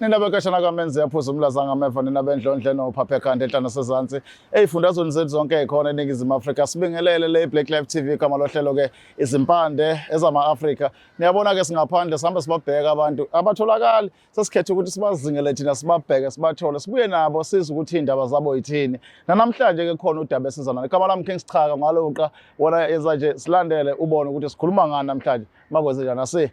Nina bekashana kamenzi yaphuza umlaza ngameva nina bendlondle nophaphe ekhanda enhla nasezansi ey'fundazweni zethu zonke ey'khona eNingizimu Afrika. Sibingelele le Black Life TV igama lohlelo ke izimpande ezama-Afrika. Niyabona ke singaphandle sihambe sibabheka abantu abatholakali, sesikhethe ukuthi sibazingele thina sibabheke sibathole sibuye nabo sizwe ukuthi iy'ndaba zabo yithini. Nanamhlanje ke khona udaba esiza nalo. Igama lami King Sichaka ngaloqa wona yenza nje silandele ubone ukuthi sikhuluma ngani namhlanje. Makwenze njani asi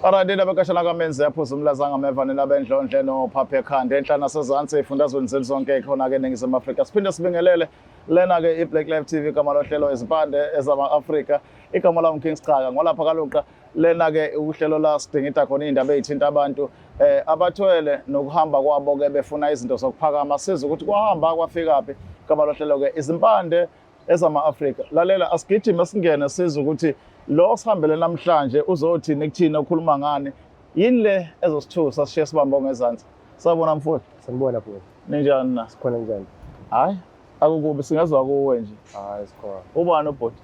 Alright, indaba ekashana kamenzi yaphuza umlaza ngameva nina bendlondle nophaphe ekhanda enhla nasezansi ey'fundazweni zethu zonke khona-ke eNingizimu Afrika. Siphinde sibingelele lena-ke i-Black Life TV igama lohlelo izipande ezama-Afrika. Igama lami King Sichaka ngolapha kaLuqa. Lena-ke uhlelo la sidingida khona iy'ndaba ey'thinta abantu abathwele nokuhamba kwabo-ke befuna izinto zokuphakama. Sizwe ukuthi kwahamba kwafikaphi. Igama lohlelo-ke izimpande ezama-Afrika. Lalela, asigijime singene sizwe ukuthi lo sihambele namhlanje uzothini kuthina, ukhuluma ngani, yini le ezosithusa sishiye sibambe ongezansi. Sawubona mfowethu. Sanibona bhuti. Ninjani na? Sikhona njani? Hhayi, akukubi singezwa kuwe nje. Hayi sikhona. Ubani ubhuti?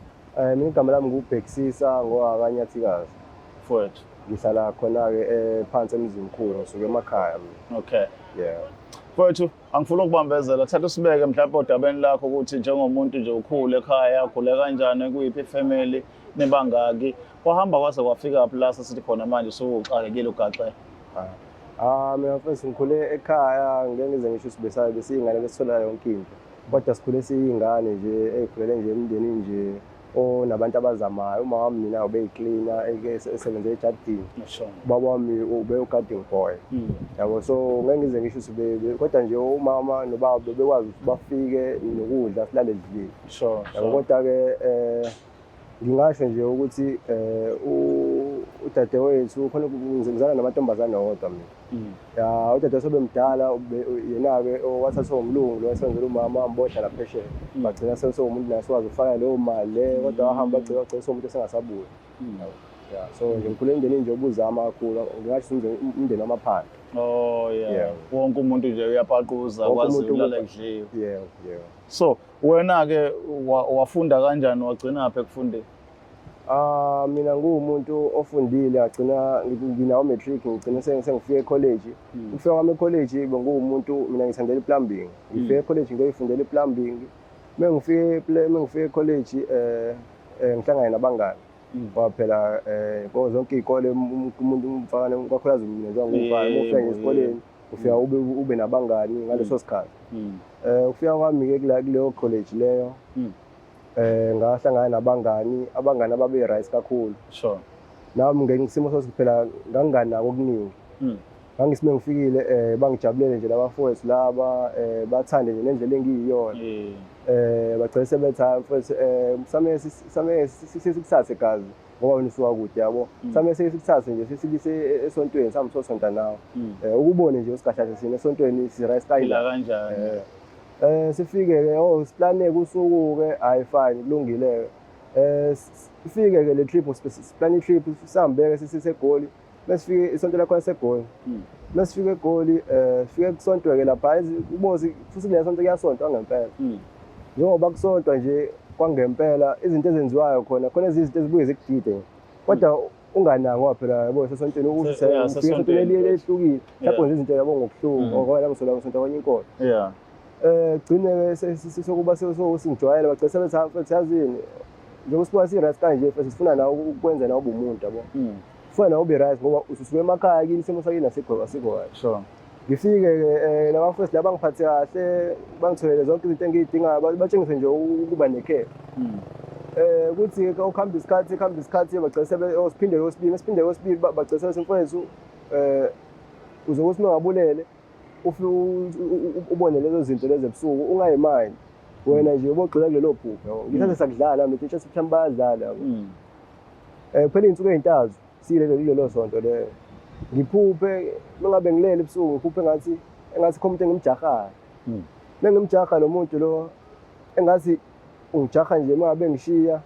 Mina igama lami nguBhekisisa ngowakaNyathikazi. Mfowethu. Ngihlala khona-ke phansi eMzimkhulu, ngisuke emakhaya mina. Okay. Yeah. Mfowethu, angifuni ukubambezela, thatha usibeke mhlawumbe odabeni lakho ukuthi njengomuntu nje ukhule ekhaya, ukhule kanjani, kuyiphi ifamily, nibangaki, kwahamba kwaze kwafika phi la sesithi khona manje usuxakekile ugaxele. Ah, mina mfethu ngikhule ekhaya, ngeke ngize ngisho ukuthi besayo besiyingane besithola yonke into. Kodwa sikhule siyingane nje ezikhulele nje emndenini nje onabantu abazamayo. Uma wami mina ubeyiklina esebenze ejardini. Ubaba wami ube-garden boy. Yabo, so ngeke ngize ngisho ukuthi kodwa nje umama nobaba bebekwazi ukuthi bafike nokudla silale sidlile. Yabo, kodwa-ke ngingasho nje ukuthi udadewethu khona ngizala namantombazane wodwa mina. Ya, udadewethu obemdala yena-ke wathathwa umlungu lo wayesenzela umama wambodla phesheya. Bagcina sewumuntu naye sikwazi ukufaka leyo mali le, kodwa wahamba bagcina bagcina sewumuntu esengasabuyi. Ya, so nje ngikhule emndenini nje obuzama kakhulu, ngingasho nje umndeni wamaphandle. Oh yeah. Wonke umuntu nje uyapaquza kwazi ukulala kudliwe. Yeah, yeah. So wena-ke wafunda kanjani, wagcina phi ekufundeni? Ah, mina nguwumuntu ofundile, ngagcina nginawo matric, ngigcina sengifike e-college. Ukufika kwami e-college benguwumuntu mina ngithandela i-plumbing. Ngifike e-college ngiyoyifundela i-plumbing. Mengifike e-college ngihlangane nabangani. Ngoba phela ko zonke iy'kole umuntu umfana kakhulukazi mina njengoba ngumfana, uma ufika nje esikoleni ufika ube nabangani ngaleso sikhathi. Ukufika kwami-ke kuleyo college leyo ngahlangana nabangani, abangani ababe right kakhulu. Sure. Nami ngesimo sokuthi phela nganginganako okuningi. Ngangithi mengifikile bangijabulele nje labafowethu laba, bathande nje nendlela engiyiyona. Bagcine sebethi hayi mfowethu msame sikuthathe gazi ngoba wena usuka kude yabo. Msame sikuthathe nje sisibise esontweni sihambe siyosonta nawe. Ukubone nje usigahlahle sina esontweni si right kanjani. Kanjani. Sifike-ke oh siplane kusuku-ke hayi fine kulungile-ke. Sifike-ke le trip siplane i-trip sihambe-ke sisise eGoli. Mesifike isonto lakhona seGoli. Mesifike eGoli sifike kusontwe-ke lapha ubozi futhi kuleya sonto kuyasontwa ngempela. Njengoba kusontwa nje kwangempela izinto ezenziwayo khona khona ezinye izinto ezibuye zikudide nje. Kodwa unganaki ngoba phela yabo sesontweni ufike esontweni elihlukile. Mhlawumbe wenza izinto yabo ngokuhluka ngoba la ngisola ngisonta kwenye inkolo. Gcine sokuba sengijwayele bagcine sebethi mfethu yazini njengoba sibuka si-right kanje mfethu sifuna nawe ukwenza nawe ube umuntu yabo. Sifuna nawe ube right ngoba ususuke emakhaya kini isimo sakini asikho asikho kahle. Sure. Ngifike-ke nabafowethu laba bangiphathe kahle bangitholele zonke izinto engiy'dingayo batshengise nje ukuba nekhe. Kuthi-ke okuhamba isikhathi kuhamba isikhathi bagcine sebe siphinde kwesibili siphinde kwesibili bagcine sebethi mfowethu uzokuthi uma ungabulele ufike ubone lezo zinto lezo ebusuku ungayimayindi wena nje ubogxila kulelo phupho yabo. Ngithathe sakudlala mina ngisho mhlawumbe bayadlala yabo. Kuphela iy'nsuku ey'ntathu siyilelo kulelo sonto leyo. Ngiphuphe mengabe ngilele ebusuku ngiphuphe engathi engathi khona umuntu engimjahayo. Mengimjaha lo muntu lo engathi ungijaha nje uma ngabe ngishiya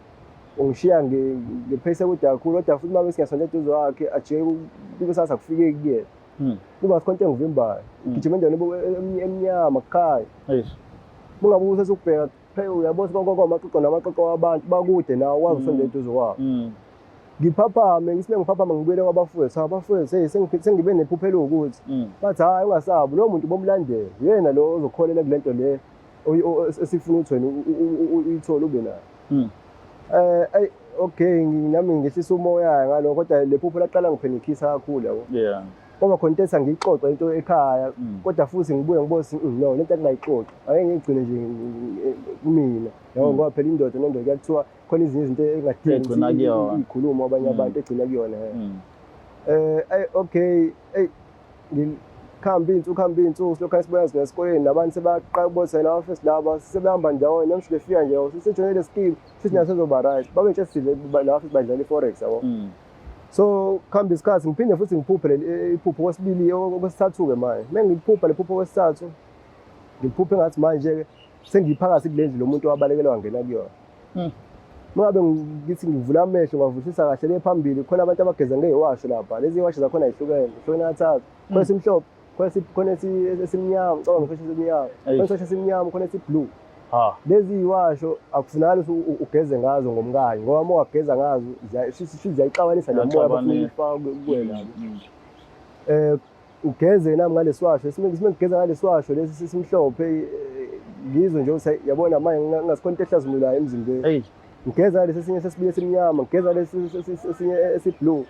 ungishiya ngepheyise kude kakhulu kodwa futhi uma bese ngiyasondela eduze kwakhe ajike kube sasa kufikeki kuyena. Kuba sikhona into engivimbayo. Gijima endaweni emnyama kukhaya. Eish. Mungabe usesukubheka phela uyabona konke kwamaqoqo namaqoqo wabantu bakude nawe wazi usondela eduze kwabo. Ngiphaphame ngisime ngiphaphame ngibuyele kwabafowethu. Abafowethu hey sengibe nephupho elukuthi. Bathi hayi ungasabi lo muntu bomlandela. Uyena lo ozokholela kulento le esifuna ukuthi wena uyithole ube nayo. Ay okay nami ngehlisa umoya ngalokho kodwa le phupho laqala ngiphenikisa kakhulu yabo. Yeah. Ngoba khona into ethi angiyixoxe into ekhaya kodwa futhi ngibuye ngibone ukuthi no lento angingayixoxi. Ake ngigcine nje kumina. Yabo ngoba phela indoda nendoda kuyathiwa khona ezinye izinto engadingi ikhuluma abanye abantu egcina kuyona. Ay okay ey ngikhamba insuku silokhu sibona singesikoleni nabantu sebaqala ukubona nawo first laba sebehamba ndawonye nami sifika nje sesijoyine le scheme sithi naso sizoba right babe nje sidle la futhi badlala i-forex yabo. So kuhamba isikhathi ngiphinde futhi ngiphuphe le iphupho kwesibili okwesithathu-ke manje uma ngiphupha le phupho kwesithathu ngiphuphe ngathi manje-ke sengiphakathi kule ndlu lo muntu owabalekela wangena kuyona. Uma ngabe ngithi ngivula amehlo ngavusisa kahle le phambili khona abantu abageza ngey'washo lapha lezi y'washo zakhona y'hlukene hlukene kathathu khona esimhlophe khona esimnyama ngicabanga ngisho esimnyama khona esiwasho esimnyama khona esi-blue. Lezi y'washo akufunakali ukuthi ugeze ngazo ngomkanye ngoba uma wageza ngazo ziyayixabanisa nomoya abafuna ukuyifaka kuwena. Ugeze nami ngalesiwasho ngigeza ngalesiwasho lesi simhlophe ngizwe nje ukuthi yabona manje ngasikhona into ehlazimulayo emzimbeni. Ngigeza ngalesi esinye sesibili esimnyama ngigeza lesi esinye esi-blue.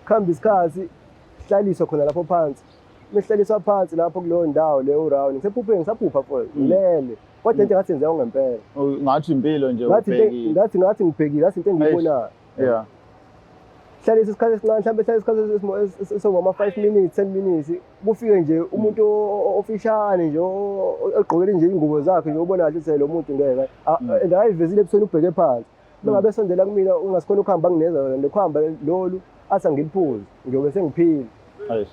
Kuhamba isikhathi sihlaliswa khona lapho phansi. Mesihlaliswa phansi lapho kuleyo ndawo leyo round ngisephupheni ngisaphupha mfowethu ngilele kodwa into engathi yenzeka ngempela. Ngathi impilo nje ubhekile. Ngathi ngibhekile ngathi into engiyibonayo. Yeah. Hlalisa isikhathi esincane mhlawumbe hlalisa isikhathi esingama 5 minutes 10 minutes kufike nje umuntu ofishane nje ogqokele nje ingubo zakhe nje ubona kahle ukuthi lo muntu ngeke and akayivezile ebusweni ubheke phansi. Mengabe sondela kumina ungasikhona ukuhamba ngineza lokuhamba lolu athi angiliphuze ngiyobe sengiphila. Eish.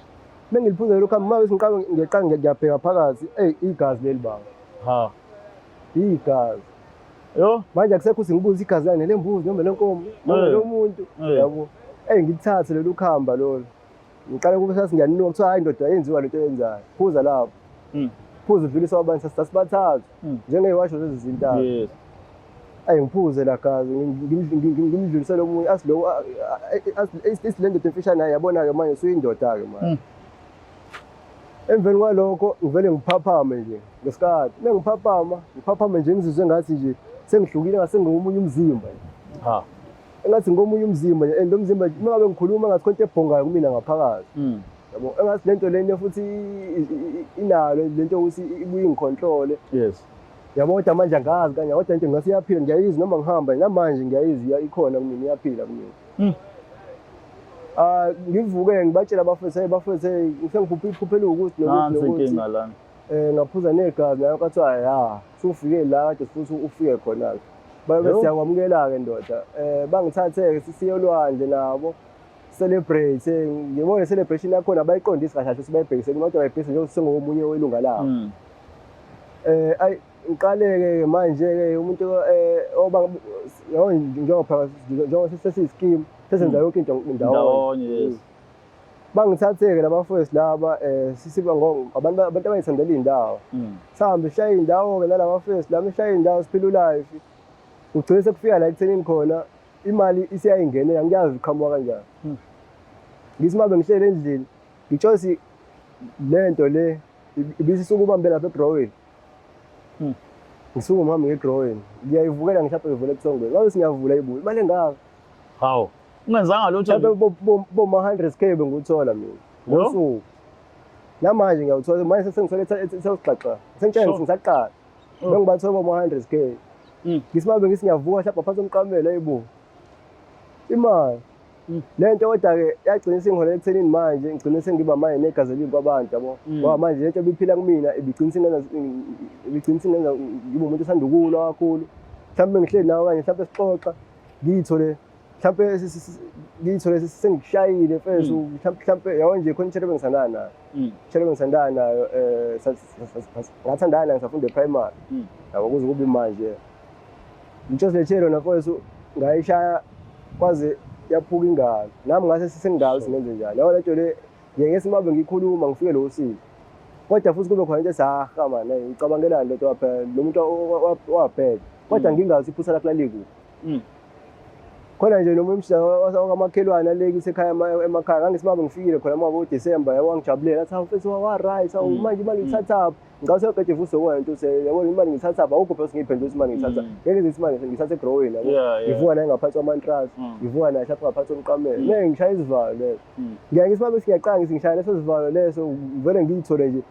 Mengiliphuza lolu khamba uma ngiqala ngiqala ngiyabheka phakathi ey igazi leli baba. Ha. Igazi. Yo manje akusekho ukuthi ngibuze igazi lani lembuzi noma lenkomo noma lomuntu yabo. Ey ngilithathe lolu khamba lolu. Ngiqale kube sathi ngiyanuka kuthiwa hayi ndoda yenziwa lento yenzayo. Phuza lapho. Phuza udlulisa abantu sasibathathu njengey'washo lezi zintathu. Yes. Ayi ngiphuze la gazi ngimdlulisele omunye athi lo athi le ndoda emfishane naye yabona-ke manje usuyindoda-ke manje. Emveni kwalokho ngivele ngiphaphame nje ngesikhathi. Uma ngiphaphama ngiphaphame nje ngizizwe ngathi nje sengihlukile ngase ngomunye umzimba nje. Ha. Engathi ngomunye umzimba nje and lo mzimba uma ngabe ngikhuluma ngathi khona into ebhongayo kumina ngaphakathi. Yabo engathi lento lena futhi inalo lento ukuthi ibuye ingicontrole. Yes. Yabo kodwa manje angazi kanye kodwa into ngase iyaphila ngiyayizwa noma ngihamba namanje ngiyayizwa ikhona kumina iyaphila kumina. Ngivuke ngibatshela abafowethu hey bafowethu hey sengiphuphe iphupho elukuthi nokuthi nokuthi. Ngaphuza negazi nayo kwathiwa ya sufike la kade futhi ufike khona ke. Babe siyakwamukela ke ndoda. Bangithathe ke siye olwandle nabo celebrate ngibone celebration yakhona abayiqondisi kahle kahle sibayibhekise kodwa bayibhekise njengoba sengomunye welunga labo. Ay ngiqale ke manje ke umuntu oba njengoba njengoba sesiyischeme sesenza yonke into ndawonye. Yes. Bangithathe ke labafowethu laba sisiba abantu abayithandela indawo. Sihambe sishaya indawo ke nalabafowethu laba sishaya indawo siphila life. Ugcine sekufika la ekuthenini khona imali isiyayingenela ngiyazi iqhamuka kanjani. Ngithi uma bengihlele endlini ngitshosi lento le ibisisuka ubambe lapha edrowini. Ngisuka ngihambe ngedrowini ngiyayivukela mhlawumbe ngivula ebuthongweni ngabe singiyavula ibuye imali engaka. Hawu ungenzanga lutho mhlawumbe boma 100k benguthola mina ngosuku. Namanje ngiyawuthola manje sengithole sewuxaxa sengitshela ngisaqala bengibathola boma 100k. Ngithi uma bengithi ngiyavuka mhlawumbe phansi omqamelo ayibo imali lento kodwa ke yagcina isingiholela ekuthenini manje ngigcine sengiba manje negazi elibi kwabantu yabo ngoba manje lento ebiphila kumina ibigcina isingenza ngibe umuntu osanda ukulwa kakhulu. Mhlawumbe ngihleli nawe kanye mhlawumbe sixoxa ngiyithole mhlawumbe ngiyithole sengikushayile mfethu mhlawumbe yabo nje khona intshelo bengisandana nayo intshelo bengisandana nayo ngathandana nayo ngisafunda e-primary yabo kuze kube manje. Ngitsho le tshelo nafowethu ngayishaya kwaze yaphuka ingalo nami ngase sesengidala ukuthi ngenze njani yabo lento le Ngiye ngithi uma bengikhuluma ngifike lo usizo. Kodwa futhi kube khona into ethi haha man, hey, ucabangelani lento waphela lo muntu wabheka. Kodwa ngingazi iphutha lakhe lalikuphi. Khona nje noma umshana wakamakhelwane alekise ekhaya emakhaya ngangithi uma ngifikile khona uma ngoDisemba yabo wangijabulela athi hawu mfethu wa-right hawu manje imali uyithathaphi? Ngicabanga seyoqeda ivuso wena nto yabo imali ngiyithathaphi awukho phela ngiyiphendula ukuthi imali ngiyithatha. Ngeke ngithi imali ngiyithatha egrowini yabo. Ngivuka naye ngaphansi kwamantrasi, ngivuka naye mhlawumbe ngaphansi komqamelo. Ngeke ngishaya izivalo lezo. Ngiyaye ngithi uma ngiyaqala ngithi ngishaya leso sivalo leso ngivele ngiyithole nje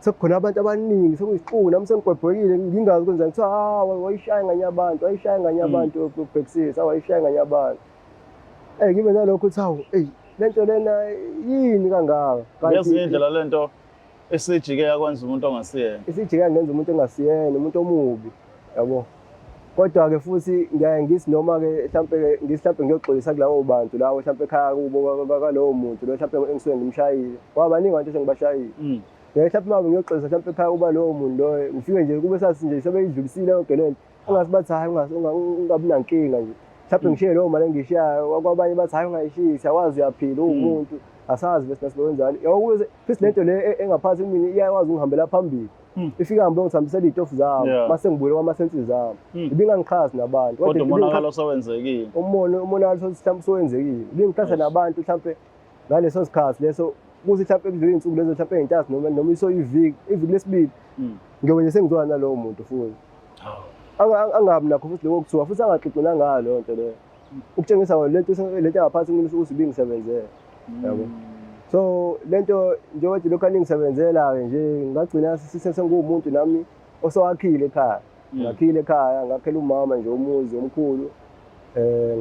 sekukhona abantu abaningi sekuyisixuku nami sengigwebhekile ngingazi kwenzani kuthiwa ha wayishaya nganye abantu wayishaya nganye abantu ubhekisisa wayishaya nganye abantu. Ngibe nalokho ukuthi hawu eyi le nto lena yini kangaka Ngezinye indlela le nto esijike yakwenza umuntu ongasiyena. Isijike yangenza umuntu engasiyena, umuntu omubi, yabo. Kodwa-ke futhi ngiyaye ngithi noma-ke mhlampe-ke ngithi mhlampe ngiyoxolisa kulabo bantu labo mhlampe ekhaya kubo kwalowo muntu lo mhlampe engisuke ngimshayile. Ngoba baningi abantu esengibashayile. Ngiyaye mhlampe uma ngiyoxolisa mhlampe ekhaya kuba lowo muntu loyo ngifike nje kube sathi nje sebeyidlulisile yonke le nto. Ungase bathi hhayi ungabi nankinga nje. Mhlawumbe ngishiye leyo mali engiyishiyayo kwabanye bathi hhayi ungayishiyi siyakwazi uyaphila uwumuntu asazi bese nasibenzani. Yabo kuze futhi lento le engaphansi kumina iyakwazi ukungihambela phambili. Ifika hambe ngithambisela iy'tofu zami mase ngibuyele kwama-senses ami. Ibingangixhasi nabantu. Kodwa umonakalo osewenzekile. Umonakalo mhlawumbe usewenzekile. Ibingixhasa nabantu mhlawumbe ngaleso sikhathi leso kuthi mhlawumbe kudlule iy'nsuku lezo mhlawumbe ey'ntathu noma isoyiviki iviki lesibili ngiyobe nje sengizwana nalowo muntu futhi. Angabi nakho futhi lokho kuthiwa futhi angaxoxi nangayo leyo nto leyo. Ukutshengisa lento lento engaphansi kumina ukuthi ibingisebenzela. Yabo. So lento njengoba nje lokhu aningisebenzela-ke nje ngagcina senguwumuntu nami osowakhile ekhaya. Ngakhile ekhaya, ngakhela umama nje umuzi omkhulu.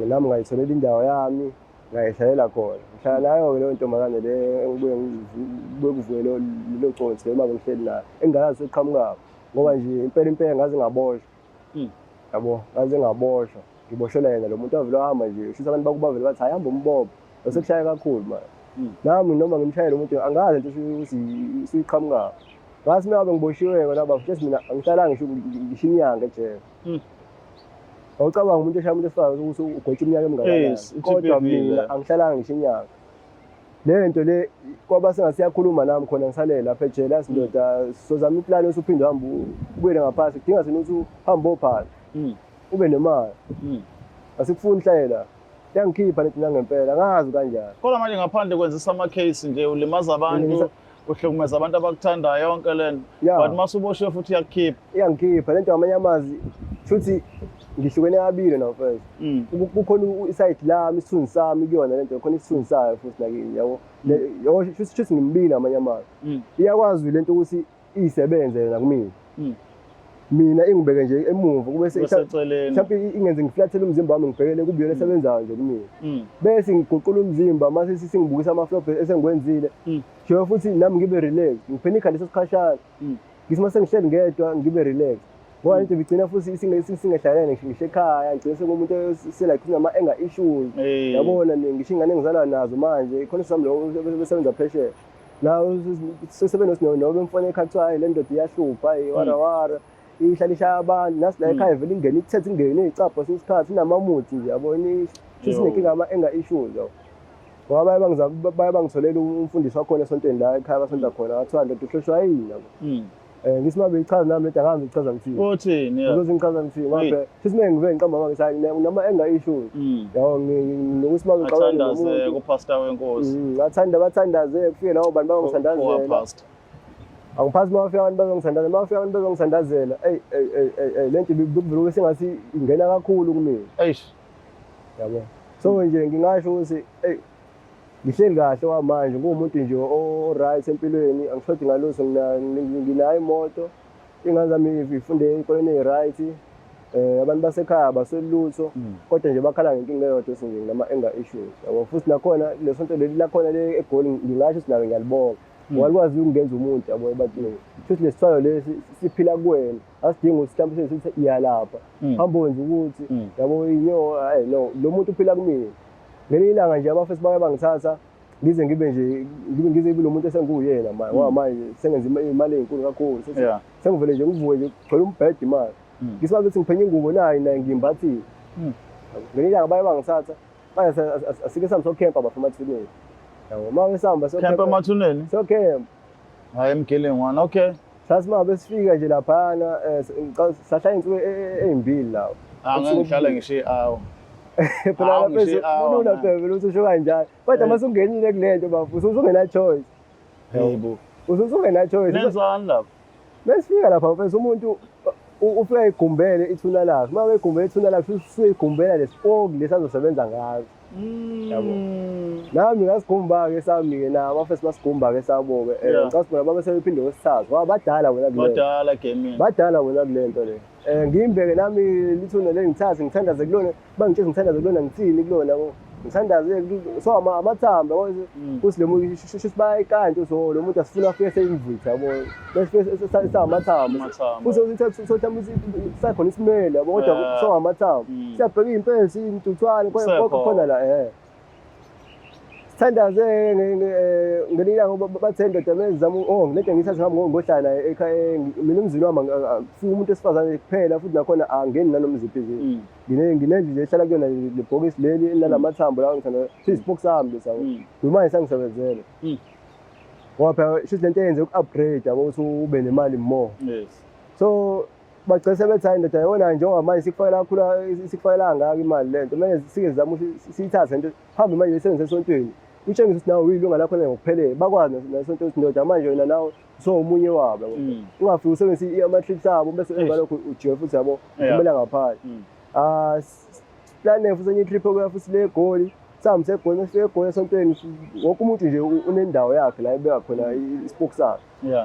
Nami ngayitholela indawo yami ngayihlalela khona. Ngihlala nayo-ke leyo ntombazane le engibuye ngibuye kuvuke lelo consi le uma ngihleli nayo. Engingayazi eqhamukaphi. Ngoba nje impela impela ngaze ngaboshwa. Yabo, ngaze ngaboshwa. Ngiboshelwa yena lo muntu wavele wahamba nje. Shuthi abantu bakubo bavele bathi hayi hamba umbophe. Wasekushaya kakhulu manje. Nami noma ngimshayele umuntu angazi into ukuthi isuyiqhamukaphi. Ngathi uma ngabe ngiboshiwe kona baba just mina angihlalanga ngisho ngisho inyanga ejele. Awucabanga umuntu eshaya umuntu esifazane ukuthi ugwetshwa iminyaka emingakanani. Kodwa mina angihlalanga ngisho inyanga. Le nto le kwaba sengathi siyakhuluma nami khona ngisalele lapha ejele athi ndoda sozama iplani usuphinde uhambe ubuyele ngaphansi kudinga sena ukuthi uhambe ophala ube nemali. Asikufuni uhlale la. Yangikhipha lento nangempela angazi kanjani. Kodwa manje ngaphandle kwenzisa ama-case nje ulimaza abantu uhlukumeza abantu abakuthandayo yonke lento. But mase uboshiwe futhi iyakukhipha. Iyangikhipha lento ngamanye amazwi futhi ngihlukene kabili nawo first. Kukhona iside lami isithunzi sami kuyona lento khona isithunzi sayo futhi nakini yabo. Yabo futhi ngimbili ngamanye amazwi. Iyakwazi lento ukuthi iyisebenze yona kumina. Mina ingibeke nje emuva kube mhlawumbe ingenze ngiflathele umzimba wami ngibhekele kube yona esebenzayo nje kumina. Bese ngiguqula umzimba mase singibukisa ama-flop esengikwenzile. Njengoba futhi nami ngibe relax, ngiphenikha leso sikhashana. Ngithi mase ngihleli ngedwa ngibe relax. Ngoba into ibigcina futhi singehlalene ngisho ekhaya, ngigcine sengumuntu selike kunama-anger issues. Yabona ngisho ingane engizalwa nazo manje, khona sami lo besebenza phesheya. Nawo sesebenza nobe mfana ekhaya kuthiwa hayi le ndoda iyahlupha, hayi wara wara. Ihlala ishaya abantu, nasi la ekhaya vele ingene ithethe ingene iy'cabha kwesinye isikhathi inamamuthi nje yabona sinenkinga ama-anger issues yabo. Ngoba baye bangitholela umfundisi wakhona esontweni la ekhaya basonta khona ngathiwa ndoda uhloshwa yini yabo. Ngithi uma beyichaza nami lento angazi ngichaza ngithini. Uthini? Ngizothi ngichaza ngithini ngoba phela futhi mina ngive ngiqamba amanga ngithi hayi nama-anger issues. Yabo nokuthi uma ngixabana Athandaze nomuntu. kupastor wenkosi. Ngathanda bathandaze kufike labo bantu bazongithandazela. Angiphathi uma bafika abantu bazongithandazela, uma bafika abantu bazongithandazela. Eyi eyi eyi eyi le nto bekuvele kube sengathi ingena kakhulu kumina. Eish. Yabo. So nje ngingasho ukuthi eyi ngihleli kahle kwamanje nguwumuntu nje o-right empilweni angishodi ngalutho nginayo imoto iy'ngane zami zifunde ey'koleni ey'right abantu basekhaya abasweli lutho kodwa nje bakhala ngenkinga eyodwa ukuthi nje nginama-anger issues yabo futhi nakhona le sonto leli lakhona le eGoli ngingasho ukuthi nalo ngiyalibonga ngoba likwazi ukungenza umuntu yabo ebantwini futhi lesithwalo lesi siphila kuwena asidingi ukuthi mhlawumbe sithi iyalapha hamba wenza ukuthi yabo inyo hayi no lo muntu uphila kumina. Ngelinye ilanga nje abafesi bake bangithatha ngize ngibe nje ngibe ngize ngibe lo muntu esenguyena manje ngoba manje sengenza imali ezinkulu kakhulu sengivele nje ngivuke nje kugcwele umbhede imali. Ngisibabe ukuthi ngiphenye ingubo nayo nayo ngiyimbathile. Ngelinye ilanga baye bangithatha manje asike sami sokhempa bafuna emathuneni. Yabo, uma besihamba Camp emathuneni? Socamp. Hayi emgilingwane, okay. Sathi uma besifika nje laphana sahlala iy'nsuku ey'mbili lapho. Angeke ngihlale ngisho i-hour. Phela Hawu, ngisho lapha i-hour, kulula man. phela ukuthi usho kanjalo. Kodwa uma usungenile kule nto bafo usungena choice. Yebo. Usungena choice. Nenzani lapho? Mesifika lapha mfethu umuntu ufika egumbele ithuna lakhe. Uma egumbele ithuna lakhe usuke egumbela lesipoki lesi azosebenza ngaso. Yabo. Nami ngasigumba-ke sami-ke nabo bafethu basigumba-ke sabo-ke. Ngicabanga bona babe sebephinde kwesithathu ngoba badala bona kule nto. Badala gaming. Badala bona kule nto le. Ngimbeke nami lithuna le ngithathe ngithandaze kulona, bangitshela ngithandaze kulona ngithini kulona yabo. Ngithandaze so amathambo yabo ukuthi lo muntu shuthi bayayikanti so lo muntu asifuna afike seyimvutha yabo. Bese samathambo. Amathambo. Futhi uthi ukuthi sakhona isimele yabo kodwa so amathambo. Siyabheka iy'mpesi, iy'ntuthwane, konke khona la eh. Sithandaze ngelinye ilanga bathe indoda mezama oh ngilento ngithathe ngami ngohlala naye ekhaya mina emzini wami fika umuntu wesifazane kuphela futhi nakhona angeni nanoma iziphi izinto. Nginendlu nje ehlala kuyona le bhokisi leli elinamathambo la ngithanda siyisipoki sami lesa. Ngimanje sangisebenzele. Ngoba phela shuthi lento eyenze uku-upgrade yabo ukuthi ube nemali more. Yes. So bagcine sebethi hayi ndoda yabona njengoba manje sikufakela kakhulu sikufakela kangaka imali le nto kumele sike sizame ukuthi siyithathe lento hambe manje uyisebenzise esontweni utshengise ukuthi nawe uyilunga lakho ngokuphelele bakwazi nesonto ukuthi ndoda manje wena nawe sowumunye wabo yabo. Ungafiki usebenzise ama-trips abo bese emva lokho ujike futhi yabo uphumela ngaphandle. Ah, plane futhi enye i-trip okuya futhi le eGoli sihamba segoli masifika eGoli esontweni wonke umuntu nje unendawo yakhe la ebeka khona isipoki sakhe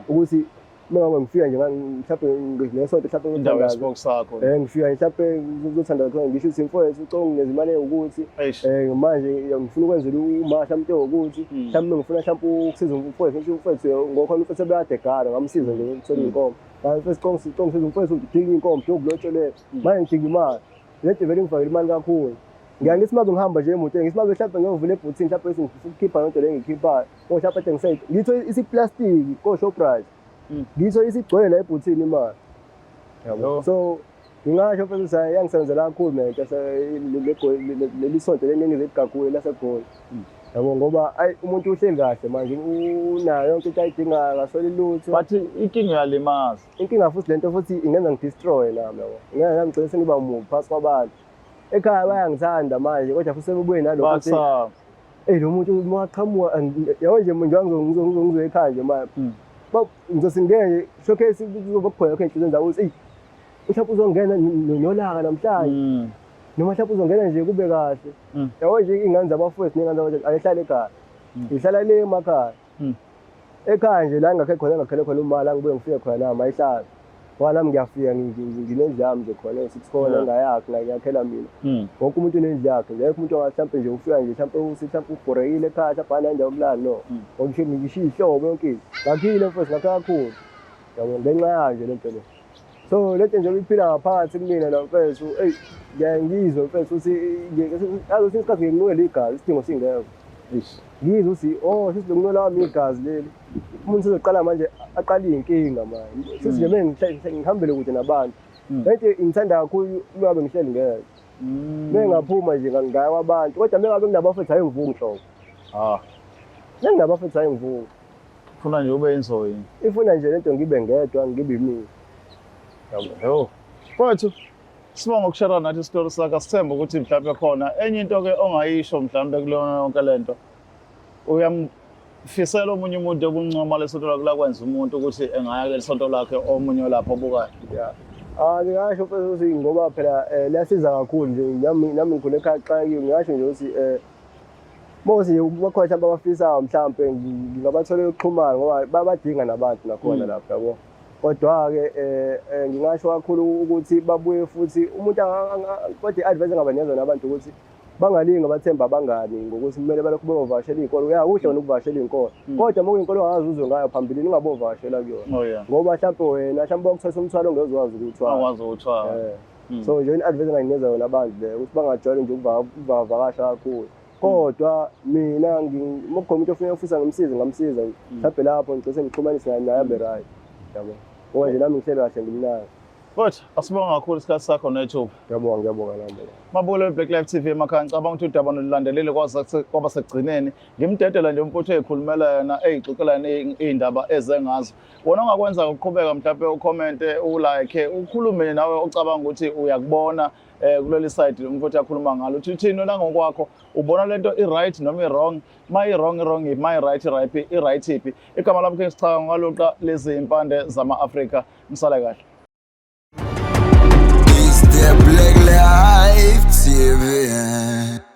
ukuthi uma ngabe ngifika nje mhlawumbe ngesonto mhlawumbe indawo yesipoki sakho ngifika mhlawumbe ngizothandaza khona ngisho ukuthi mfowethu ucongo ngezimali ewukuthi manje ngifuna ukwenzela uma mhlawumbe ewukuthi mhlawumbe ngifuna mhlawumbe ukusiza umfowethu ngisho umfowethu ngokhona umfowethu ebekade egala ngamsiza nje ukuthola iy'nkomo mfethu congo ngisiza umfowethu udinga iy'nkomo udinga ukulotsholela manje ngidinga imali le nto vele ngifakele imali kakhulu. Ngiya ngithi uma ngihamba nje emotweni ngithi uma mhlawumbe ngiyovula ebhuthini mhlawumbe bese ngifisa ukukhipha lento le engiyikhiphayo or mhlawumbe kade ngisayide ngitho isiplastiki ko-Shoprite ngitho isigcwele la ebhuthini imali yabo. So ngingasho mfethu ukuthi hhayi yangisebenzela kakhulu mina into leli sonto leli engize ligaguwe laseGoli yabo ngoba ayi umuntu uhleli kahle manje unayo yonke into ayidingayo akasweli lutho. But inkinga uyalimaza. Inkinga futhi lento futhi ingenza ngidestroy nami yabo. Ingenza nami ngigcine sengiba mubi phakathi kwabantu. Ekhaya bayangithanda manje kodwa futhi sebebuye nalokho ukuthi Bakusaba. eyi lo muntu uma aqhamuka yabo nje njengoba ngizoya ekhaya nje manje. Ngizothi ngingene nje showcase kuzoba kukhona lokho ey'nhliziyweni zabo ukuthi eyi mhlawumbe uzongena nolaka namhlanje. Noma mhlawumbe uzongena nje kube kahle. Yabo nje iy'ngane zabafowethu ney'ngane zabafowethu ayihlali ekhaya. Ihlala le emakhaya. Ekhaya nje la ngakhe khona ngakhele khona uma la ngibuye ngifike khona nami ayihlali. Ngoba nami ngiyafika nginendlu yami nje khona e-six corner engayakhi ngayakhela mina. Wonke umuntu unendlu yakhe nje, akekho umuntu ongathi mhlampe nje ufika nje mhlampe uthi mhlampe ubhorekile ekhaya mhlampe anandawo yokulala no. Ngisho ngisho iy'hlobo yonke into. Ngakhile mfowethu ngakhe kakhulu. Yabo ngenxa yayo nje lento le. So lento nje iphila ngaphakathi kumina la mfethu, eyi ngiyaye ngizwe mfethu ukuthi yazi kwesinye isikhathi ngiye nginukele igazi isidingo singekho. Ngizwe ukuthi oh shuthi lokunwela wami igazi leli. Umuntu usezoqala manje aqale iy'nkinga manje. Shuthi nje kumele ngihambele kude nabantu. Lento ngithanda kakhulu uma ngabe ngihleli ngedwa. Uma ngingaphuma nje ngaya kwabantu kodwa uma ngabe nginabafethu hhayi ngivuki nhlobo. Uma nginabafethu hhayi ngivuki. Ifuna nje ube inzoyi. Ifuna nje lento ngibe ngedwa ngibe imina. Yabo. Yo. Mfowethu sibonga ukushare nathi isitori sakho asithembe ukuthi mhlawumbe khona enye into ke ongayisho mhlawumbe kulona yonke lento. Uyamfisela omunye umuntu ukuncoma lesonto lakhe lakwenza umuntu ukuthi engaya kuleli sonto lakhe omunye lapho obukayo. Yeah. Ah ngingasho mfethu ukuthi ngoba phela liyasiza kakhulu nje nami ngikhule ekhaya xakiwe ngingasho nje ukuthi Mose nje bakhona mhlawumbe abafisayo mhlawumbe ngingabatholela ukuxhumana ngoba babadinga nabantu nakhona lapha yabo. Kodwa-ke ngingasho kakhulu ukuthi babuye futhi umuntu kodwa i-advice engabanikeza yona abantu ukuthi bangalingi bathembe abangani ngokuthi kumele balokhu beyovakashela iy'kole. Ya kuhle wena ukuvakashela iy'nkolo kodwa uma kuyinkolo ongazi uzwe ngayo phambilini ungabovakashela kuyona. Ngoba mhlawumbe wena mhlawumbe bakuthwesa umthwalo ongeke uwazi ukuwuthwala. Awukwazi ukuwuthwala. So nje i-advice enginganikeza yona abantu leyo ukuthi bangajwayeli nje ukuvakasha kakhulu. Kodwa mina uma kukhona umuntu ofuna ufisa ngimsize ngamsiza mhlawumbe lapho ngigcine sengixhumanise naye naye abe right. Yabo. Ngoba nje nami ngihleli kahle ngimnandi. Mfowethu, asibonga kakhulu isikhathi sakho nethuba. Ngiyabonga, ngiyabonga nami. Mabukele Black Life TV emakhaya, ngicabanga ukuthi udaba nolulandelile kwaze kwaba sekugcineni. Ngimdedela nje umfowethu ezikhulumela yena, eyixoxela yena iy'ndaba eze ngazo. Wona ongakwenza ukuqhubeka mhlawumbe ukhomente, ulike, ukhulume nawe ocabanga ukuthi uyakubona kuleli side umfowethu akhuluma ngalo. Uthi uthini wena ngokwakho? Ubona lento i-right noma i-wrong? Ma i-wrong, i-wrong iphi? Ma i-right, i-right i-right iphi? Igama lami King Sichaka ngaluqa lezi impande zama-Afrika. Nisale kahle. It's the Black Life TV.